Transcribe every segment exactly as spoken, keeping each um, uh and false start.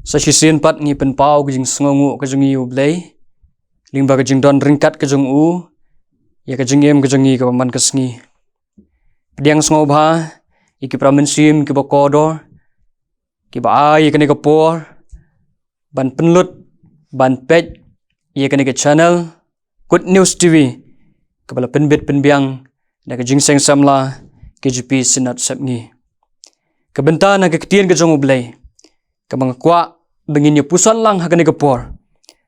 Sa shisien pat ngi pynpaw ka jingsngewnguh ka jong ngi ïa U Blei lyngba ka jingdon ryngkat ka jong u ïa ka jingim ka jong ngi kaba man ka sngi. Pdiang sngewbha ïa ki para mynsiem kiba kordor kiba ai ïa kane ka por ban pynlut, ban peit ïa kane ka channel Good News T V, kaba la pynbit pynbiang da ka Jingïaseng Samla K J P Synod Sepngi. Ka bynta na ka ktien ka jong U Blei kaba nga kwah ba ngin ïa puson lang ha kane ka por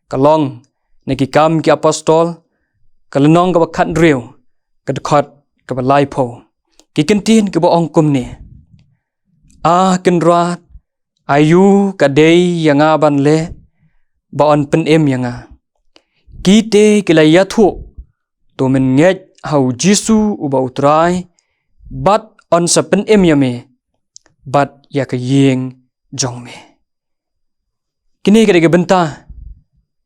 ka long na Ki Kam ki Apostol, ka lynnong kaba khathynriew, ka dkhot kaba laiphew. Ki kyntien kiba ong kumne: A Kynrad, aiu ka dei ïa nga ban leh ba yn pynim ïa nga? Kita ki la ïathuh, to mynngeit ha U Jisu uba U Trai, bad yn sa pynim ïa me bad ïa ka ïing jong me. Kine ka dei ka bynta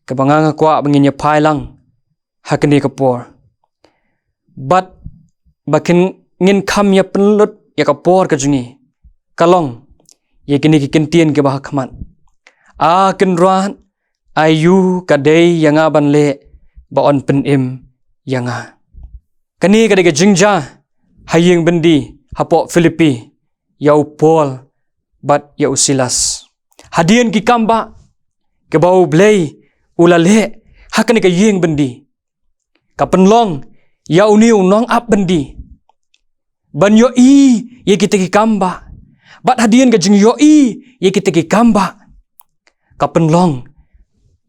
kaba nga nga kwah ba ngin ïa phai lang ha kane ka por. Bad ba kin ngin kham ïa pynlut ïa ka por ka jong ngi ka long ïa kine ki kyntien kiba ha khmat: A Kynrad, aiu ka dei ïa nga ban leh ba yn pynim ïa nga? Kane ka dei ka jingjia ha ïing byndi hapoh Philippi ïa u Paul bad ïa u Silas. Hadien ki kambah kiba U Blei u la leh ha kane ka ïing byndi, ka pynlong ïa une u nongap byndi ban ïohi ïa kita ki kambah. Bad hadien ka jingïohi ïa kita ki kambah, ka pynlong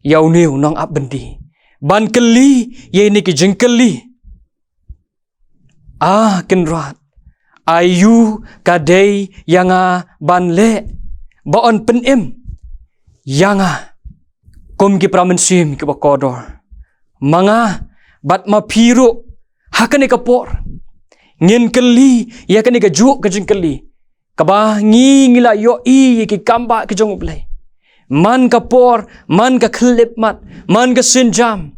ïa une u nongap byndi ban kylli ïa kine ki jingkylli: A Kynrad, aiu ka dei ïa nga ban leh ba yn pynim ïa nga? Kum ki para mynsiem kiba kordor, ma nga bad ma phi ruh ha kane ka por ngin kylli ïa kane kajuh ka jingkylli kaba ngi ngi la ïohi ïa ki kambah ki jong U Blei. Man ka por, man ka khyllipmat, man ka sienjam,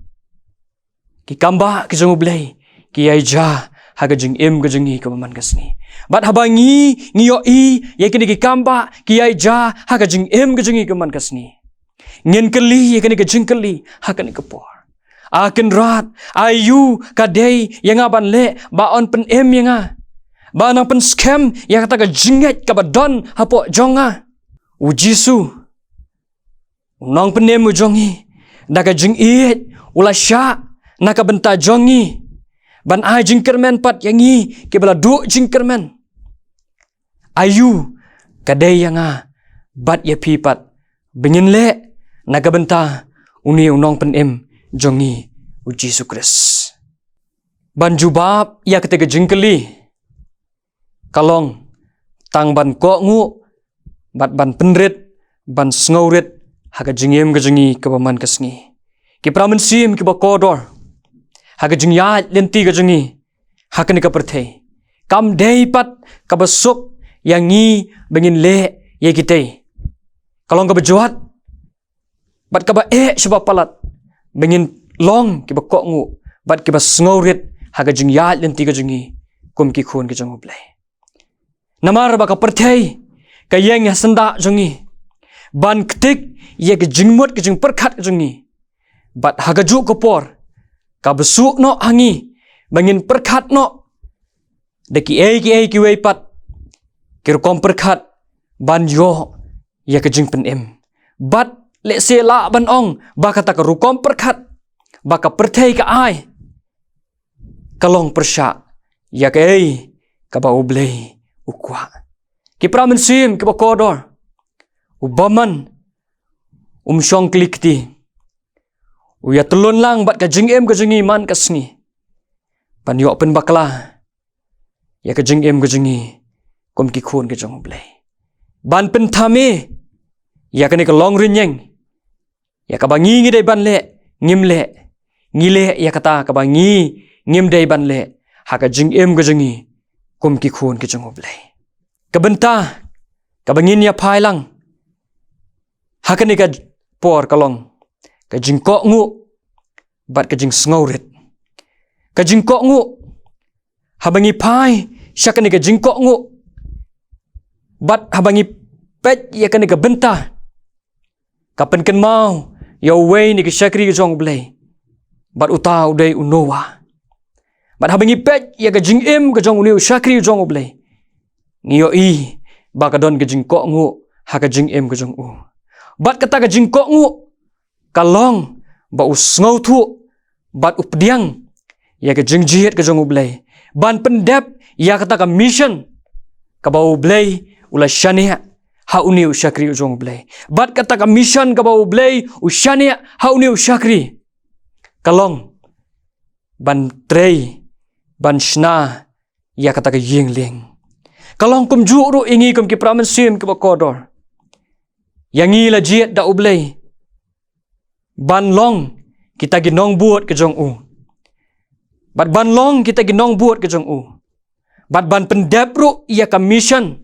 ki kambah ki jong U Blei ki ïai jia ha ka jingim ka jong ngi kaba man ka sngi. Bad haba ngi ngi ïohi ïa kine ki kambah ki ïai jia ha ka jingim ka jong ngi kaba man ka sngi, ngin kylli ïa kane ka jingkylli ha kane ka por: A Kynrad, aiu ka dei ïa nga ban leh ba yn pynim ïa nga, ba nang pynskhem ïa kata ka jingngeit kaba don hapoh jong nga? U Jisu, u Nongpynim u jong ngi, da ka jingïeit u la shah na ka bynta jong ngi ban ai jingkyrmen pat ïa ngi kiba la duh jingkyrmen. Aiu ka dei ïa nga bad ïa phi pat ba ngin leh na ka bynta une u Nongpynim jong ngi, U Jisu Khrist? Ban jubab ïa kata ka jingkylli ka long tang ban kohnguh bad ban pynrit, ban sngewrit ha ka jingim ka jong ngi kaba man ka sngi. Ki para mynsiem kiba kordor, ha ka jingïaid lynti ka jong ngi ha kane ka pyrthei, kam dei pat kaba suk ïa ngi ba ngin leh ïa kitei. Ka long kaba jwat bad kaba eh shaba palat ba ngin long kiba kohnguh bad kiba sngewrit ha ka jingïaid lynti ka jong ngi kum ki khun ki jong U Blei. Namar ba ka pyrthei ka ïeng ïa syndah jong ngi ban ktik ïa ka jingmut ka jingpyrkhat ka jong ngi. Bad ha kajuh ka por ka bsuh noh ha ngi ba ngin pyrkhat noh da kiei kiei kiwei pat ki rukom pyrkhat ban ïoh ïa ka jingpynim. Bad lehse lah ban ong ba kata ka rukom pyrkhat ba ka pyrthei ka ai ka long pyrshah ïa kaei kaba U Blei u kwah. Ki para mynsiem kiba kordor, u bymman um shong kli kti, u ïatyllun lang bad ka jingim ka jong ngi man ka sngi ban ïoh pynbakla ïa ka jingim ka jong ngi kum ki khun ki jong U Blei, ban pynthame ïa kane ka longrynïeng, ïa kaba ngi ngi dei ban leh ngim leh, ngi leh ïa kata kaba ngi ngim dei ban leh ha ka jingim ka jong ngi kum ki khun ki jong U Blei. Ka bynta kaba ngin ïa phai lang ha kane ka por ka long ka jingkohnguh bad ka jingsngewrit. Ka jingkohnguh, haba ngi phai sha kane ka jingkohnguh bad haba ngi peit ïa kane ka bynta, ka pynkynmaw ïa uwei na ki shakri ka jong U Blei. Bad uta u dei u Noah. Bad haba ngi peit ïa ka jingim ka jong une u shakri ka jong U Blei, ngi ïohi ba ka don ka jingkohnguh ha ka jingim ka jong u. Bad kata ka jingkohnguh ka long ba u sngewthuh bad u pdiang ïa ka jingjied ka jong U Blei ban pyndep ïa kata ka mission kaba U Blei u la shaniah ha une u shakri u jong U Blei. Bad kata ka mission kaba U Blei u shaniah ha une u shakri ka long ban trei, ban shna ïa kata ka ïing lieng. Ka long kumjuh ruh ïa ngi kum ki para mynsiem kiba kordor. Ïa ngi la jied da U Blei ban long kita ki nongbud ka jong u, bad ban long kita ki nongbud ka jong u, bad ban pyndep ruh ïa ka mission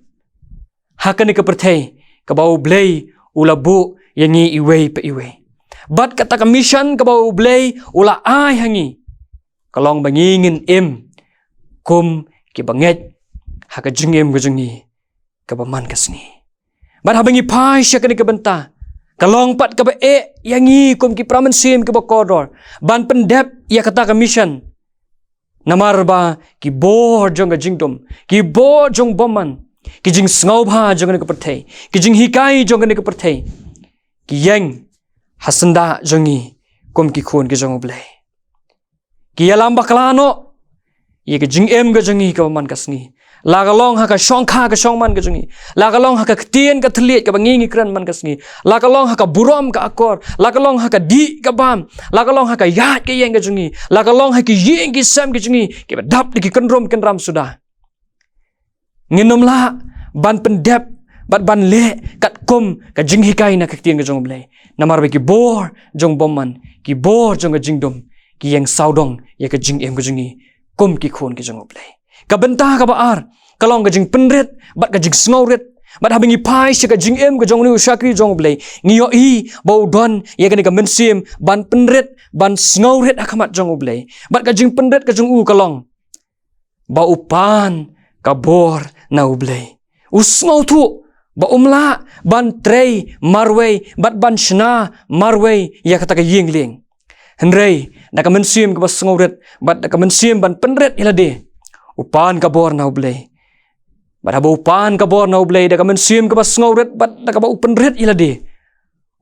ha kane ka pyrthei kaba U Blei u la buh ïa ngi iwei pa iwei. Bad kata ka mission kaba U Blei u la ai ha ngi ka long ba ngi ngin im kum kiba ngeit ha ka jingim ka jong ngi kaba man ka sngi. Bad haba ngi phai sha kane ka bynta, ka long pat kaba eh ïa ngi kum ki para mynsiem kiba kordor ban pyndep ïa kata ka mission. Namar ba ki bor jong ka jingdum, ki bor jong bymman, ki jingsngewbha jong kane ka pyrthei, ki jinghikai jong kane ka pyrthei, ki ïeng ha syndah jong ngi kum ki khun ki jong U Blei. Ki ïalam bakla noh ïa ka jingim ka jong ngi kaba man ka sngi. La ka long ha ka shongkha ka shongman ka jong ngi, la ka long ha ka ktien ka thylliej kaba ngi ngi kren man ka sngi, la ka long ha ka burom ka akor, la ka long ha ka dih ka bam, la ka long ha ka ïaid ka ïeng ka jong ngi, la ka long ha ki ïing ki sem ka jong ngi kiba dap da ki kynrum kynram suda, ngin ym lah ban pyndep bad ban leh katkum ka jinghikai na ka ktien ka jong U Blei. Namar ba ki bor jong bymman, ki bor jong ka jingdum, ki ïeng sawdong ïa ka jingim ka jong ngi kum ki khun ki jong U Blei. Ka bynta kaba ar ka long ka jingpynrit bad ka jingsngewrit. Bad haba ngi phai sha ka jingim ka jong une u shakri jong U Blei, ngi ïohi ba u don ïa kane ka mynsiem ban pynrit, ban sngewrit ha khmat jong U Blei. Bad ka jingpynrit ka jong u ka long ba u pan ka bor na U Blei. U sngewthuh ba um lah ban trei marwei bad ban shna marwei ïa kata ka ïing lieng. Hynrei da ka mynsiem kaba sngewrit bad da ka mynsiem ban pynrit ïa lade, u pan ka bor na U Blei. Bad haba u pan ka bor na U Blei da ka mynsiem kaba sngewrit bad da kaba u pynrit ïa lade,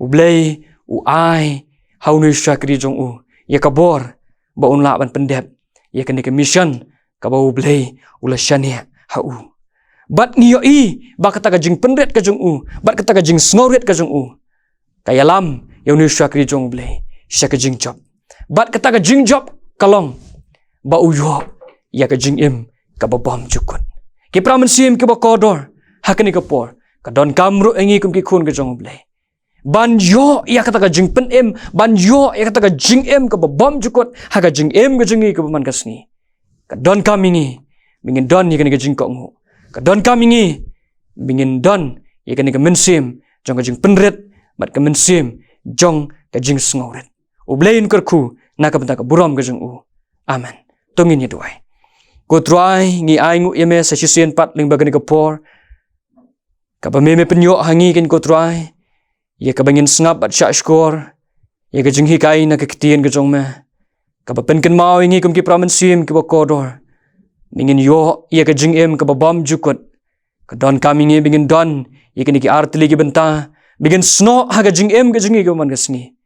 U Blei u ai ha une u shakri jong u ïa ka bor ba un lah ban pyndep ïa kane ka mission kaba U Blei u la shaniah ha u. Bad ngi ïohi ba kata ka jingpynrit ka jong u bad kata ka jingsngewrit ka jong u ka ïalam ïa une u shakri jong U Blei sha ka jingjop. Bad kata ka jingjop ka long ba u ïoh ïa ka jingim kaba bymjukut. Ki para mynsiem kiba kordor, ha kane ka por ka donkam ruh ïa ngi kum ki khun ka jong U Blei ban ïoh ïa kata ka jingpynim, ban ïoh ïa kata ka jingim kaba bymjukut ha ka jingim ka jong ngi kaba man ka sngi. Ka donkam ïa ngi ba ngin don ïa kane ka jingkohnguh. Ka donkam ïa ngi ba ngin don ïa kane ka mynsiem jong ka jingpynrit bad ka mynsiem jong ka jingsngewrit. U Blei un kyrkhu na ka bynta ka burom ka jong u. Amen. To ngin ïa duwai. Ko Trai, ngi ainguh ïa me sa shisien pat lyngba kane ka por kaba me me pynïoh ha ngi, ko Trai, ïa kaba ngin sngap bad shahshkor ïa ka jinghikai na ka ktien ka jong me, kaba pynkynmaw ïa ngi kum ki para mynsiem kiba kordor ba ngin ïoh ïa ka jingim kaba bymjukut. Ka donkam ïa ngi ba ngin don ïa kine ki artylli ki bynta ba ngin snoh ha ka jingim ka jong ngi kaba man ka sngi,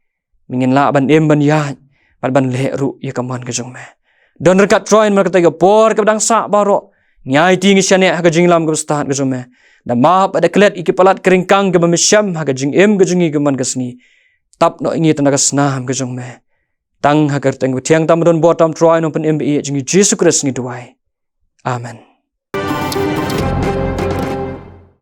ba ngin lah ban im ban ïaid bad ban leh ruh ïa ka mon ka jong me. Don ryngkat, Trai, namar kata ka por kaba dang sah baroh, ngi aiti ngi shaniah ha ka jingïalam kaba stad ka jong me. Da map bad da klet ïa ki palat ki ryngkang kiba me shem ha ka jingim ka jong ngi kaba man ka sngi. Tap noh ïa ngi tang da ka snam ka jong me. Tang ha ka kyrteng ba thiang tam ba don bor tam, Trai Nongpynim ba ïeit jong ngi Jisu Khrist ngi duwai. Amen.